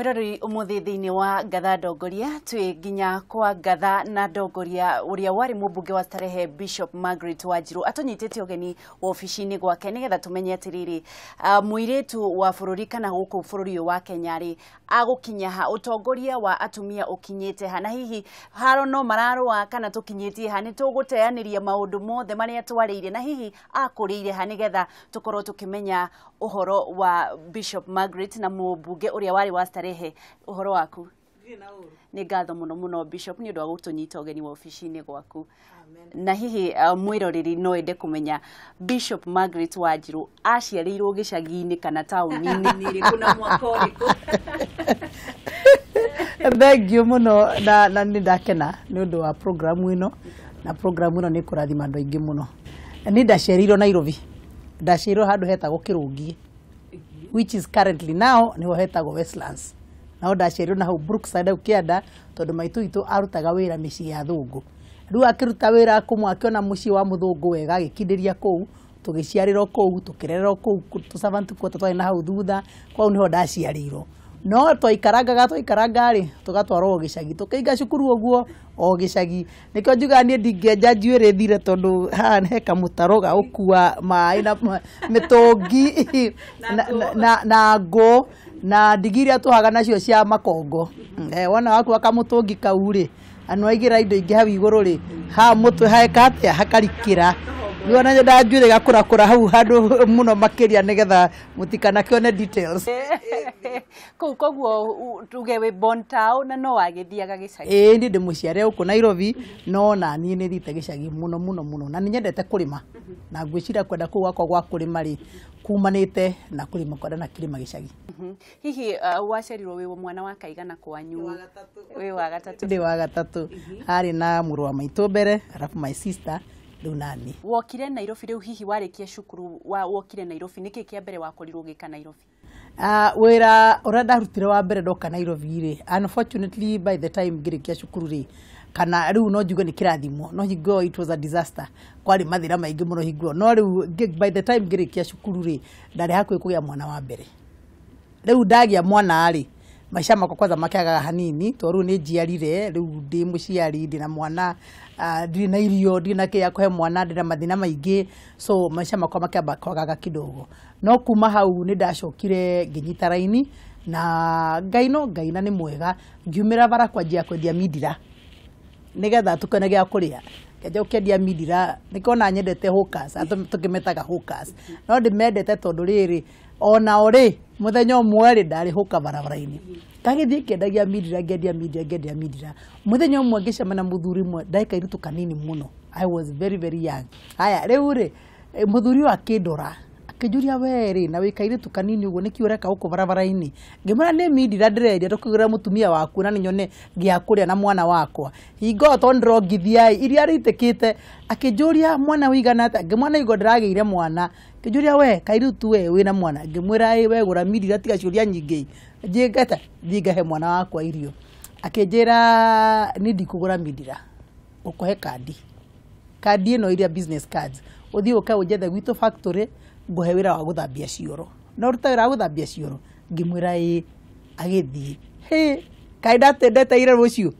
Mwiroreri, umuthi thiini wa Ngatha Ndongoria twi nginya kwa Ngatha na Ndongoria uria wari mumbunge wa Starehe, Bishop Margaret Wanjiru, atunyitite ugeni wobici-inĩ gwake nigetha tumenye atiriri, muiritu wa bururi kana guku bururi uyu wa Kenya ri agukinya ha, utongoria wa atumia ukinyite ha, na hihi haro no mararũa kana tukinyitie ha. Ni tuguteaniria maundu mothe maria twariire na hihi akuriire ha, nigetha tukorwo tukimenya uhoro wa Bishop Margaret na mumbunge uria wari wa Starehe. Uhoro waku? Nĩ ngatho mũno mũno, Bishop, nĩ ũndũ wa gũtũnyita ũgeni wabici-inĩ gwaku. Na hihi mwĩroreri no ende kũmenya Bishop Margaret Wanjiru aciarĩirwo gĩcagi-inĩ kana taũni-inĩ? Na mwaka ũrĩkũ? Thank you mũno, na nĩ ndakena nĩ ũndũ wa programu ĩno, na programu ĩno nĩ kũrathima andũ aingĩ mũno. Niĩ ndaciarĩirwo Nairobi, ndaciarĩirwo handũ hetagwo Kĩrũngi, which is currently now nĩho hetagwo Westlands. Nao ndaciarirwo na hau Brookside, hau kĩanda, tondũ maitũ witũ arutaga wĩra mĩciĩ ya thũngũ. Rĩu akĩruta wĩra kũmwe, akĩona mũciĩ wa mũthũngũ wega, agĩkindĩria kũu. Tũgĩciarĩrwo kũu, tũkĩrererwo kũu, tũ servant quarter twarĩ na hau thutha kwau nĩho ndaciarĩirwo. No twaikarangaga, twaikaranga rĩ, tũgatwarwo gĩcagi, tũkĩinga cukuru ũguo o gĩcagi. Nĩkĩo njugaga niĩ ndingĩenja njuĩrĩ thire, tondũ haha he kamũtaro ga gũkua maĩ na mĩtũngi na ngũ na ndigi iria tũhaga nacio cia makongo. Wona wakua kamũtũngi kau rĩ, na waigĩrĩra indo ingĩ hau igũrũ rĩ, haha mũtwe heka atĩa, hakarikĩra. Rĩu ona nyendaga njuĩrĩ gakũrakũra hau handũ mũno makĩria, nĩgetha mũtikanakĩone details. Kũu koguo tuge wĩ born town na no wagĩthiaga gĩcagi? Ĩĩ, niĩ ndĩ mũciare gũkũ Nairobi, no na niĩ nĩ thiĩte gĩcagi mũno mũno mũno, na nĩ nyendete kũrĩma, na ngwĩciria kwenda kũu gwakwa gwa kũrĩma rĩ, kumanĩte na kũrĩma kwenda na kĩrĩma gĩcagi. Hihi waciarirwo wĩ mwana wa kaigana kwanyu? Wĩ wa gatatũ? Ndĩ wa gatatũ. Harĩ na mũrũ wa maitũ mbere, arabu my sister, rĩu nani. Wokire Nairobi rĩu hihi warĩkia cukuru wa wokire Nairobi, nĩkĩ kĩa mbere wakorirwo ũgĩka Nairobi? Wĩra ũrĩa ndarutire wa mbere ndoka Nairobi rĩ, unfortunately by the time ngĩrĩkia cukuru rĩ, kana rĩu no njuge nĩ kĩrathimo, no hingo ĩyo it was a disaster, kwarĩ mathĩna maingĩ mũno hingo ĩyo. No rĩu by the time ngĩrĩkia cukuru rĩ, ndarĩ hakuhĩ kũgĩa mwana wa mbere. Rĩu ndagĩa mwana rĩ, maica makwa kwanza makĩagaga hanini, tondũ rĩu nĩ njiarire, rĩu ndĩ mũciari, ndĩna mwana, ndirĩ na irio, ndirĩ na kĩrĩa kũhe mwana, ndĩna mathĩna maingĩ, so maica makwa makĩamba kwagaga kidogo. No kuma hau nĩ ndacokire ngĩnyita raini na Ngai, no Ngai na nĩ mwega, ngiumĩra bara kwanjia kwendia mindira nigetha tukone gĩa kũrĩa. Ngĩanjia gũkĩendia mindira, nĩkĩo nyendete hawkers, tũkĩmetaga hawkers, no ndĩmendete tondũ rĩrĩ, onao rĩ, mũthenya ũmwe rĩ, ndarĩ hawker barabara-inĩ, ngagĩthiĩ ngĩendagia mindira, ngĩendia mindira, ngĩendia mindira. Mũthenya ũmwe ngĩcemania na mũthuri ũmwe, ndarĩ kairĩtu kanini mũno, I was very very young. Haya, rĩu rĩ, mũthuri ũyũ akĩndora, akĩnjũria, "We rĩ, na wĩ kairĩtu kanini ũguo, nĩkĩ ũreka gũkũ barabara-inĩ?" Ngĩmwĩra, "Nĩ mindira ndĩrendia, tũkĩgũrĩra mũtumia waku na nĩ nyone gĩa kũrĩa na mwana wakwa." Hingo ĩyo tondũ ndĩrongithia ĩ, iria rĩitĩkĩte. Akĩnjũria, "Mwana wĩigana atĩa?" Ngĩmwona hingo ndĩragĩire mwana. Akĩnjũria, "We kairĩtu, we wĩna mwana?" Ngĩmwĩra, "Ĩ." "We gũra mindira, tiga ciũria nyingĩ, njĩngata thiĩ ngahe mwana wakwa irio." Akĩnjĩra, "Niĩ ndikũgũra mindira, ũkũhe kandi, kandi ĩno iria business cards, ũthiĩ ũke ũnjethe gwitũ factory, ngũhe wĩra wa gũthambia cioro, no ũrute wĩra wa gũthambia cioro?" Ngĩmwĩra, "Ĩ." Agĩthiĩ. Hĩ, kaĩ ndeteire rũciũ,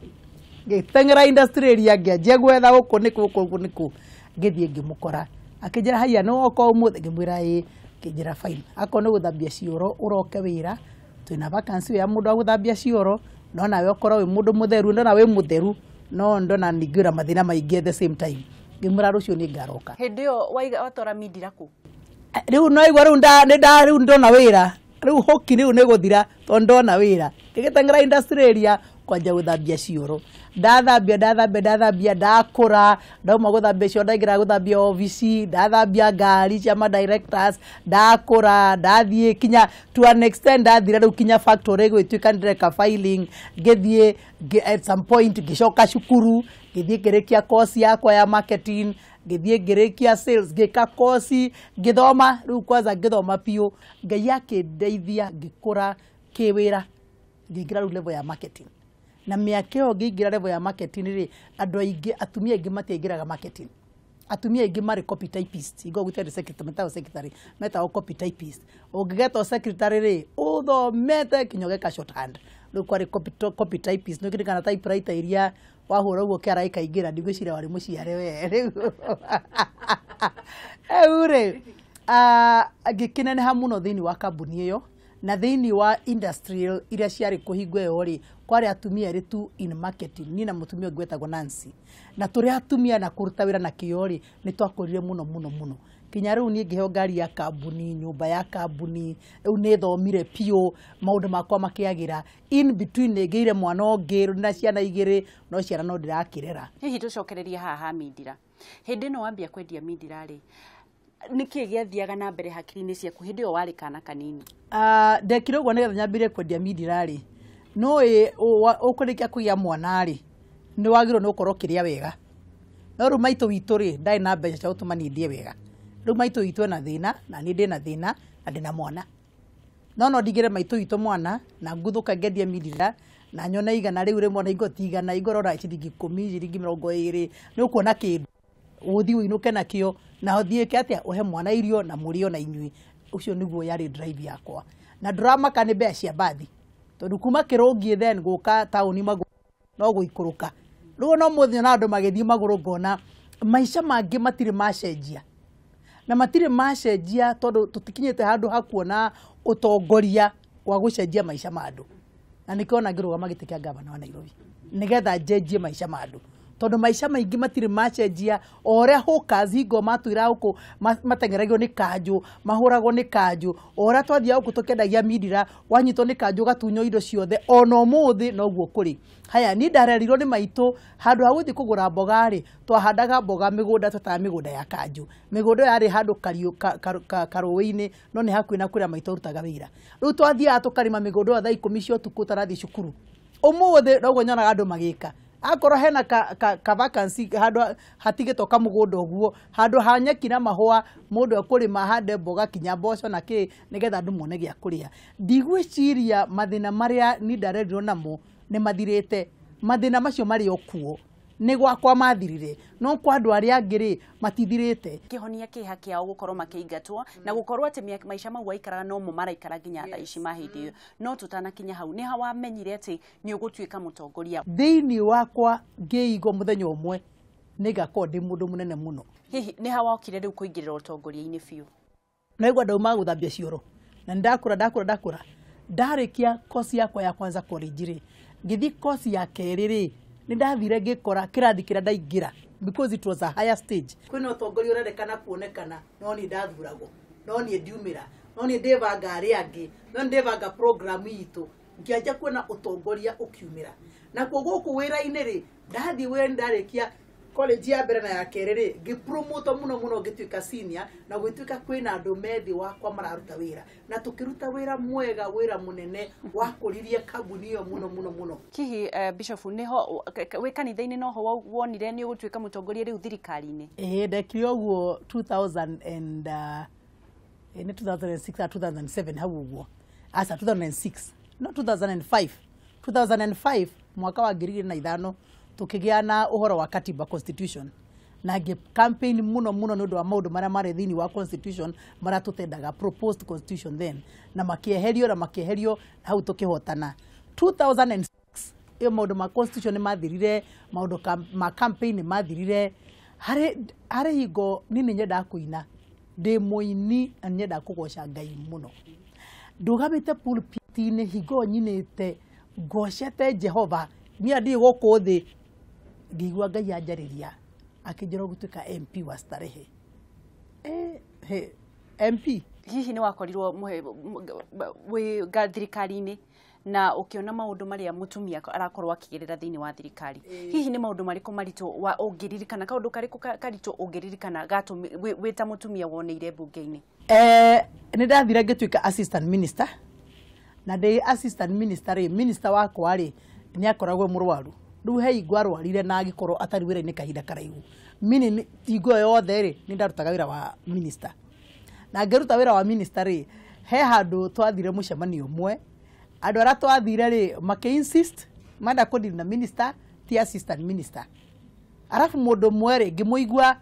ngĩteng'era industry area, ngĩanjia gwetha gũkũ nĩkũ, gũkũ nĩkũ, ngĩthiĩ ngĩmũkora. Akĩnjĩra, "Haiya, nĩ woka ũmũthĩ?" Ngĩmwĩra, "Ĩ." Akĩnjĩra, "Fine, akorwo nĩ gũthambia cioro ũroke wĩra, twĩna vacancy ya mũndũ wa gũthambia cioro, no nawe ũkorwo wĩ mũndũ mũtheru, ndona wĩ mũtheru, no ndona ningĩ wĩna mathĩna maingĩ at the same time." Ngĩmwĩra, "Rũciũ nĩ ngaroka." Hĩndĩ ĩyo waiga watwara mindira kũ? Rĩu no igua rĩu nĩ nda rĩu ndona wĩra, rĩu hoki rĩu nĩ gũthira, tondũ ndona wĩra. Ngĩgĩteng'era industry area kwanja gũthambia cioro. Ndathambia, ndathambia, ndathambia, ndakũra. Ndauma gũthambia cioro, ndaingĩra gũthambia obici, ndathambia ngari cia ma directors. Ndakũra, ndathiĩ kinya to an extent ndathire rĩu kinya factory gwĩtuĩka ndĩreka filing. Ngĩthiĩ at some point ngĩcoka cukuru, ngĩthiĩ ngĩrĩkia course yakwa ya marketing, ngĩthiĩ ngĩrĩkia sales, ngĩka course, ngĩthoma rĩu kwanza, ngĩthoma biũ. Ngai akĩndeithia, ngĩkũra kĩwĩra, ngĩingĩra rĩu level ya marketing. Na mĩaka ĩyo ngĩingĩra level ya marketing rĩ, andũ aingĩ, atumia aingĩ matiaingĩraga marketing. Atumia aingĩ marĩ copy typist, hingo gũtiarĩ secretary, metagwo secretary, metagwo copy typist. Ũngĩgetwo secretary rĩ, ũthomete kinya ũgeka shorthand. Rĩu kwarĩ copy typist, nĩ ũkĩririkana typewriter iria wahũra ũguo kĩara ĩkaingĩra, ndigwĩciria warĩ mũciare we rĩu. Rĩu rĩ, ngĩkĩneneha mũno thĩinĩ wa kambuni ĩyo na thĩinĩ wa industrial iria ciarĩ kũhingo ĩyo rĩ, kwarĩ atumia erĩ tu in marketing, niĩ na mũtumia ũngĩ wetagwo Nancy. Na tũrĩ atumia na kũruta wĩra na kĩo rĩ, nĩ twakũrire mũno mũno mũno kinya rĩu niĩ ngĩheo ngari ya kambuni, nyũmba ya kambuni. Rĩu nĩ thomire biũ, maũndũ makwa makĩagĩra. In between nĩ ngĩire mwana ũngĩ, rĩu ndĩna ciana igĩrĩ, no ciana no ndĩrakĩrera. Hihi tũcokererie haha ha mindira, hĩndĩ ĩno wambia kwendia mindira rĩ, nĩkĩ gĩathiaga na mbere hakiri-inĩ ciaku hĩndĩ ĩyo warĩ kana kanini? Ndekire ũguo nĩgetha nyambĩrĩrie kwendia mindira rĩ, nĩũĩ ũkũrĩkia kũgĩa mwana rĩ, nĩ wagĩrĩirwo nĩ gũkorwo ũkĩrĩa wega. No rĩu maitũ witũ rĩ, ndarĩ na mbeca cia gũtũma niĩ ndĩe wega. Rĩu maitũ witũ ena thĩna na niĩ ndĩna thĩna na ndĩna mwana, no ndigĩre maitũ witũ mwana na nguthũka ngendie mindira na nyone igana rĩu rĩmwe, na ingo ti igana, ingo rora ciringi 10, ciringi 20, nĩ ũkuona kĩndũ ũthiĩ ũinũke nakĩo na ũthiĩ ĩke atĩa, ũhe mwana irio na mũrĩo na inyuĩ. Ũcio nĩguo yarĩ drive yakwa, na ndũramaka nĩ mbeca cia mbathi, tondũ kuma Kĩrũngiĩ then gũka taũni magũrũ no gũikũrũka. Rĩu no mũthenya na andũ magĩthiĩ magũrũ, ngona maica mangĩ matirĩ macenjia, na matirĩ macenjia tondũ tũtikinyĩte handũ ha kuona ũtongoria wa gũcenjia maica ma andũ. Na nĩkĩo ona ngĩrũgama gĩtĩ kĩa gavana wa Nairobi, nĩgetha njenjie maica ma andũ, tondũ maica maingĩ matirĩ macenjia. O ũrĩa hawkers hingo matwĩra gũkũ mateng'eragio nĩ kanjũ, mahũragwo nĩ kanjũ, o ũrĩa twathiaga gũkũ tũkĩendagia mindira, wanyitwo nĩ kanjũ ũgatunywo indo ciothe, ona ũmũthĩ noguo kũrĩ. Haya, niĩ ndarerirwo nĩ maitũ, handũ ha gũthiĩ kũgũra mboga rĩ, twahandaga mboga mĩgũnda, twetaga mĩgũnda ya kanjũ. Mĩgũnda ĩyo yarĩ handũ karũĩ-inĩ, no nĩ hakuhĩ na kũrĩa maitũ arutaga wĩra. Rĩu twathiaga tũkarĩma mĩgũnda ĩyo thaa 10 cia ũtukũ ũtarathiĩ cukuru. Ũmũthĩ noguo nyonaga andũ magĩka, akorwo hena ka vacancy handũ hatigĩtwo kamũgũnda ũguo, handũ ha nyeki na mahũa, mũndũ ekũrĩma ahande mboga kinya mboco na kĩ, nĩgetha andũ mone gĩa kũrĩa. Ndigwĩciria mathĩna marĩa niĩ ndarerirwo namo nĩ mathirĩte, mathĩna macio marĩ o kuo. Nĩ gwakwa mathirire, no kwa andũ arĩa angĩ rĩ, matithirĩte. Kĩhonia kĩha kĩao gũkorwo makĩingatwo na gũkorwo atĩ maica mau waikaraga no mo maraikara nginya thaa ici ma hĩndĩ ĩyo. No tũtanakinya hau, nĩ ha wamenyire atĩ nĩ ũgũtuĩka mũtongoria? Thĩinĩ wakwa ngĩigua mũthenya ũmwe nĩngakorwo ndĩ mũndũ mũnene mũno. Hihi nĩ ha wokire rĩu kũingĩrĩra ũtongoria-inĩ biũ? Naigua ndauma gũthambia cioro, na nĩ ndakũra ndakũra ndakũra, ndarĩkia kosi yakwa ya kwanza college rĩ, ngĩthiĩ kosi ya kerĩ rĩ, nĩ ndathire ngĩkora kĩrathi kĩrĩa ndaingĩra, because it was a higher stage, kwĩna ũtongoria ũrendekana kuonekana, no niĩ ndathuragwo, no niĩ ndiumĩra, no niĩ ndĩbanga arĩa angĩ, no niĩ ndĩbanga program itũ. Ngĩanjia kuona ũtongoria ũkiumĩra. Nakuo gũkũ wĩra-inĩ rĩ, ndathiĩ wĩra ndarĩkia college ya mbere na ya kerĩ rĩ, ngĩpromote mũno mũno, ngĩtuĩka senior, na gũgĩtuĩka kwĩna andũ me thĩ wakwa mararuta wĩra, na tũkĩruta wĩra mwega, wĩra mũnene wakũririe kambuni ĩyo mũno mũno mũno. Hihi Bishop, nĩho wĩ kanitha-inĩ noho wonire nĩ ũgũtuĩka mũtongoria rĩu thirikari-inĩ? Ĩĩ, ndekire ũguo 2000 and nĩ 2006 2007 hau ũguo, aca 2006, no 2005, 2005, mwaka wa 2005, tukĩgĩa na ũhoro wa katiba, constitution, na ngĩ campaign mũno mũno nĩ ũndũ wa maũndũ marĩa marĩ thĩinĩ wa constitution marĩa tũtendaga, proposed constitution then, na makĩeherio, na makĩeherio hau tũkĩhotana. 2006 ĩyo maũndũ ma constitution nĩ mathirire, maũndũ ma campaign nĩ mathirire. Harĩ hingo niĩ nĩ nyendaga kũina, ndĩ mũini na nĩ nyendaga kũgoca Ngai mũno. Ndũgamĩte pulpit-inĩ hingo nyinĩte ngocete Jehova, niĩ ndirĩ gũkũ thĩ, ngĩigua Ngai anjarĩria akĩnjĩra gũtuĩka MP wa Starehe. MP. Hihi nĩ wakorirwo wĩ thirikari-inĩ na ũkĩona maũndũ marĩa mũtumia arakorwo akĩgerera thĩinĩ wa thirikari, hihi nĩ maũndũ marĩkũ maritũ wa ũngĩririkana, kaũndũ karĩkũ karitũ ũngĩririkana wĩ ta mũtumia woneire mbunge-inĩ? Nĩ ndathire ngĩtuĩka assistant minister, na ndĩ assistant minister rĩ, minister wakwa rĩ nĩ akoragwo mũrwaru. Rĩu he hingo arwarire na agĩkorwo atarĩ wĩra-inĩ kahinda karaihu, meaning hingo ĩyo yothe rĩ, nĩ ndarutaga wĩra wa minister. Na ngĩruta wĩra wa minister rĩ, he handũ twathire mũcemanio ũmwe, andũ arĩa twathire rĩ makĩ insist menda kũdeal na minister ti assistant minister. Arabu mũndũ ũmwe rĩ, ngĩmũigua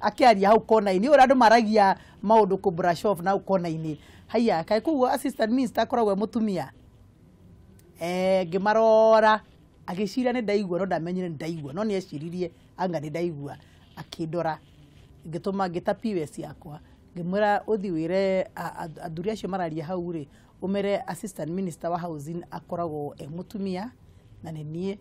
Akĩaria hau kona-inĩ, ũrĩa andũ maragia maũndũ kũ brush off na hau kona-inĩ. Haiya, kaĩ koguo assistant minister akoragwo e mũtumia? Ngĩmarora, agĩciria nĩ ndaigua, no ndamenyire nĩ ndaigua, no nĩ eciririe anga nĩ ndaigua. Akĩndora, ngĩtũma ngĩta POS yakwa, ngĩmwĩra ũthiĩ wĩre athuri acio mararia hau rĩ, ũmere assistant minister wa housing akoragwo e mũtumia, na nĩ niĩ,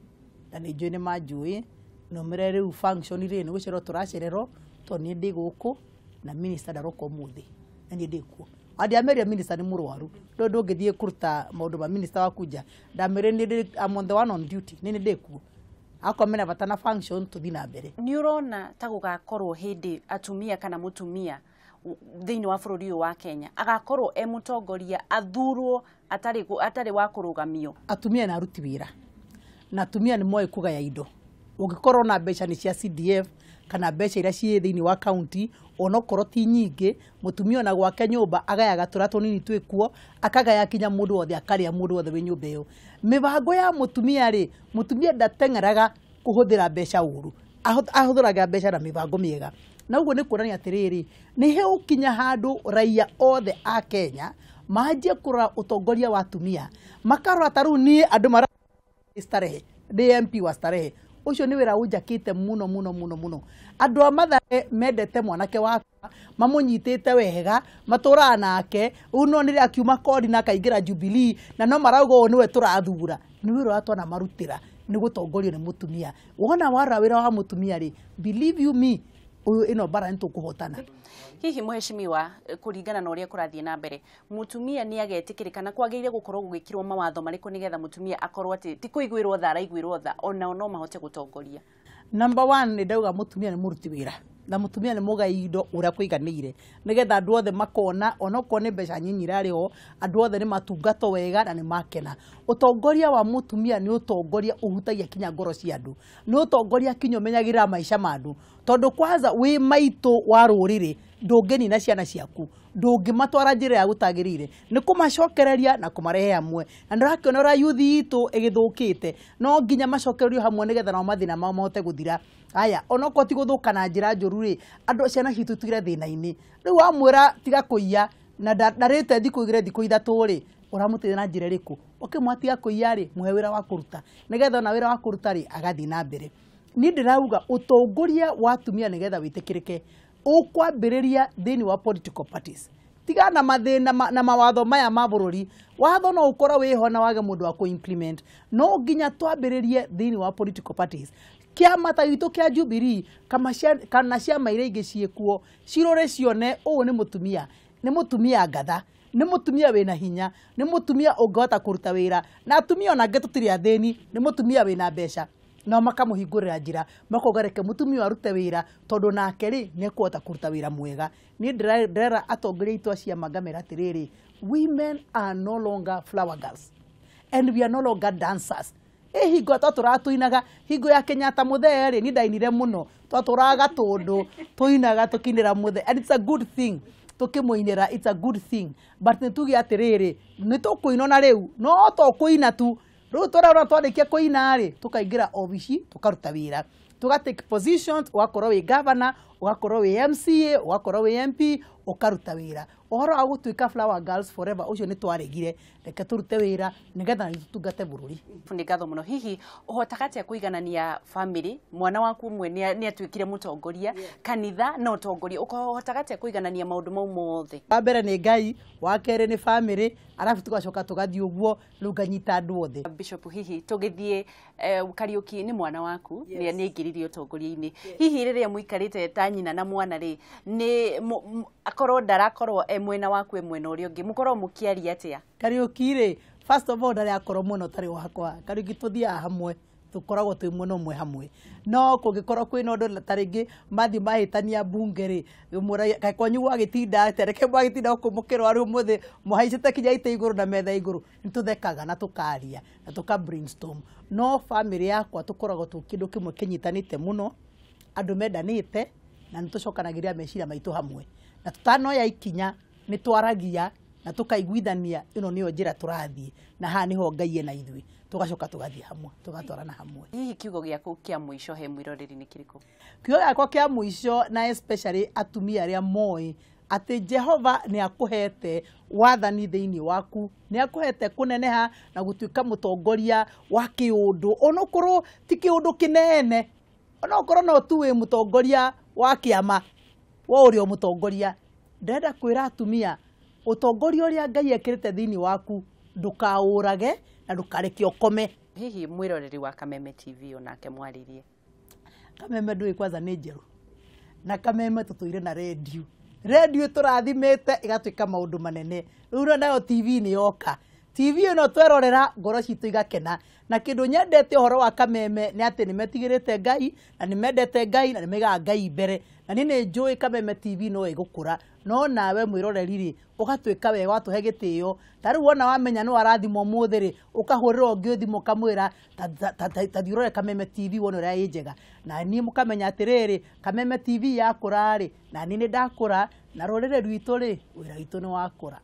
na nĩ njũĩ nĩ manjũĩ, na ũmere rĩu function rĩ, nĩ gũcererwo tũracererwo, tondũ niĩ ndĩ gũkũ na minister ndaroka ũmũthĩ, na niĩ ndĩ kuo. Andiameria minister nĩ mũrwaru, ndũ ndũngĩthiĩ kũruta maũndũ ma minister waku nja. Ndamwĩrire niĩ I'm on the one on duty, nĩ ndĩ kuo. Akorwo mena bata na function tũthiĩ na mbere. Nĩ ũrona ta gũgakorwo hĩndĩ atumia kana mũtumia thĩinĩ wa bũrũri ũyũ wa Kenya agakorwo e mũtongoria athurwo atarĩ wa kũrũgamio? Atumia nĩ aruti wĩra, na atumia nĩ moĩ kũgaya indo. Ũngĩkorwo na mbeca nĩ cia CDF kana mbeca iria ciĩ thĩinĩ wa county, onokorwo ti nyingĩ, mũtumia ona gwake nyũmba agayaga tũrĩa tũnini twĩkuo, akagaya kinya mũndũ wothe akarĩa, mũndũ wothe wĩ nyũmba ĩyo. Mĩbango ya mũtumia rĩ, mũtumia ndateng'eraga kũhũthĩra mbeca ũru, ahũthĩraga mbeca na mĩbango mĩega. Na ũguo nĩ kuonania atĩrĩrĩ, nĩ hegũkinya handũ raia othe a Kenya manjie kũrora ũtongoria wa atumia, makarora ta rĩu niĩ andũ mara Starehe, ndĩ MP wa Starehe, ũcio nĩ wĩra ũnjakĩte mũno mũno mũno mũno. Andũ a Mathare mendete mwanake wakwa, mamũnyitĩte wega, matũraga nake, rĩu no nĩrĩa akiuma kodi na akaingĩra Jubilee, na no marauga ũyũ nĩwe tũrathura. Nĩ wĩra ũrĩa twanamarutĩra nĩ gũtongorio nĩ mũtumia. Wona warora wĩra wa mũtumia rĩ, believe you me, ũyũ ĩno mbara nĩ tũkũhotana. Hihi mheshimiwa, kũringana na ũrĩa kũrathiĩ na mbere, mũtumia nĩ agetĩkĩrĩka na kwagĩrĩire gũkorwo gũgĩkĩrwo mawatho marĩkũ nĩgetha mũtumia akorwo atĩ ti kũiguĩrwo tha araiguĩrwo tha, onao no mahote gũtongoria? Number one, nĩ ndauga mũtumia nĩ mũruti wĩra, na mũtumia nĩ mũgai indo ũrĩa kũiganĩire, nĩgetha andũ othe makona onokorwo nĩ mbeca nyinyi irarĩ ho, andũ othe nĩ matungatwo wega na nĩ makena. Ũtongoria wa mũtumia nĩ ũtongoria ũhutagia kinya ngoro cia andũ, nĩ ũtongoria kinya ũmenyagĩrĩra maica ma andũ, tondũ kwanza wĩ maitũ wa rũrĩrĩ ndũngĩnina ciana ciaku, ndũngĩmatwara njĩra ya gũtagĩrĩire, nĩ kũmacokereria na kũmarehe hamwe. Na ndĩrakĩona ũrĩa yuthi itũ ĩgĩthũkĩte, no nginya macokererio hamwe nĩgetha nao mathĩna mao mahote gũthira. Aya, onokorwo ti gũthũka na njĩra njũru rĩ, andũ ciana citũ itigire thĩna-inĩ. Rĩu wamwĩra tiga kũiya na ndarĩte thikũ igĩrĩ thikũ ithatũ rĩ, ũramũteithia na njĩra ĩrĩkũ? Ũkĩmwĩra tiga kũiya rĩ, mũhe wĩra wa kũruta, nĩgetha ona wĩra wa kũruta rĩ, agathiĩ na mbere. Niĩ ndĩrauga ũtongoria wa atumia nĩgetha wĩtĩkĩrĩke, ũkwambĩrĩria thĩinĩ wa political parties. Tiga na mathĩna na mawatho maya ma bũrũri, watho no ũkorwo wĩho na wage mũndũ wa kũ-implement, no nginya twambĩrĩrie thĩinĩ wa political parties. Kĩama ta gitũ kĩa Jubilee kana ciama iria ingĩ ciĩkuo, cirore cione ũyũ nĩ mũtumia, nĩ mũtumia ngatha, nĩ mũtumia wĩna hinya, nĩ mũtumia ũngĩhota kũruta wĩra, na atumia ona angĩ tũtirĩ athĩni, nĩ mũtumia wĩna mbeca. Nao makamũhingũrĩra njĩra, makauga reke mũtumia arute wĩra, tondũ nake rĩ nĩ ekũhota kũruta wĩra mwega. Niĩ ndĩrera atongoria aitũ a ciama ngamera atĩrĩrĩ, women are no longer flower girls and we are no longer dancers. Ĩ hingo twatũraga tũinaga, hingo ya Kenyatta mũthee rĩ, niĩ ndainire mũno, twatũraga gatũndũ tũinaga tũkĩinĩra mũthee, and it's a good thing tũkĩmũinĩra, it's a good thing, but nĩ tuge atĩrĩrĩ, nĩ tũkũina ona rĩu, no to kũina tu. Rĩu tũrona twarĩkia kũina rĩ, tũkaingĩra obici tũkaruta wĩra, tũga take positions, ũgakorwo wĩ governor, ũgakorwo wĩ MCA, ũgakorwo wĩ MP, ũkaruta wĩra. Ũhoro wa gũtuĩka flower girls forever ũcio nĩ twaregire, reke tũrute wĩra nĩgetha tũtungate bũrũri. Nĩ ngatho mũno. Hihi ũhotaga atĩa kũiganania family, mwana waku ũmwe nĩ atuĩkire mũtongoria, kanitha na ũtongoria, ũhotaga atĩa kũiganania maũndũ mau mothe? Wa mbere nĩ Ngai, wa kerĩ nĩ family, arabu tũgacoka tũgathiĩ ũguo rĩu nganyita andũ othe. Bishop, hihi tũgĩthiĩ Kariũki nĩ mwana waku, nĩ aingĩrire ũtongoria-inĩ, hihi rĩrĩa mũikarĩte ta nyina na mwana rĩ, nĩ akorwo ndarakorwo e mwena waku e mwena ũrĩa ũngĩ, mũkorwo mũkĩaria atĩa? Kariũki rĩ, first of all ndarĩ akorwo mwena ũtarĩ wakwa. Kariũki tũthiaga hamwe, tũkoragwo twĩ mwena ũmwe hamwe, no kũngĩkorwo kwĩna ũndũ ta rĩngĩ mathiĩ mahĩtania mbunge rĩ, kaĩ kwanyu gwagĩtinda atĩa, reke mwagĩtinda gũkũ mũkĩrwaru ũmũthĩ mũhaicĩte kinya itĩ igũrũ na metha igũrũ, nĩ tũthekaga na tũkaria na tũka brainstorm. No family yakwa tũkoragwo twĩ kĩndũ kĩmwe kĩnyitanĩte mũno, andũ mendanĩte, na nĩ tũcokanagĩrĩra meciria maitũ hamwe, na tũtanoya ikinya nĩ twaragia Na tũkaiguithania ĩno nĩyo njĩra tũrathiĩ, na haha nĩho Ngai ena ithuĩ, tũgacoka tũgathiĩ hamwe, tũgatwarana hamwe. Hihi kiugo gĩaku kĩa mũico he mwĩroreri nĩ kĩrĩkũ? Kiugo gĩakwa kĩa mũico, na especially atumia arĩa moĩ atĩ Jehova nĩ akũhete wathani thĩinĩ waku, nĩ akũhete kũneneha na gũtuĩka mũtongoria wa kĩũndũ, onokorwo ti kĩũndũ kĩnene, onokorwo no tu wĩ mũtongoria wa kĩama, we ũrĩ o mũtongoria. Ndĩrenda kwĩra atumia, ũtongoria ũrĩa Ngai ekĩrĩte thĩinĩ waku ndũkaũrage na ndũkareke ũkome. Hihi mwĩroreri wa Kameme TV onake mwarĩrie? Kameme ndũĩ kwanza nĩ njerũ, na Kameme tũtũire na rendio, rendio tũrathimĩte ĩgatuĩka maũndũ manene. Rĩu nayo TV nĩ yoka, TV ĩno twerorera ngoro citũ igakena. Na kĩndũ nyendete ũhoro wa Kameme nĩ atĩ nĩ metigĩrĩte Ngai, na nĩ mendete Ngai, na nĩ maigaga Ngai mbere. Na niĩ nĩ njũĩ Kameme TV no ĩgũkũra, no nawe mwĩroreri rĩ, ũgatuĩka wega, watũhe gĩtĩo. Ta rĩu wona wamenya nĩ warathimwo ũmũthĩ rĩ, ũkahũrĩra ũngĩ thimũ ũkamwĩra ta thiĩ ũrore Kameme TV wone ũrĩa ĩ njega. Na niĩ mũkamenya atĩrĩrĩ, Kameme TV yakũra rĩ, na niĩ nĩ ndakũra, na rũrĩrĩ rwitũ rĩ, wĩra witũ nĩ wakũra.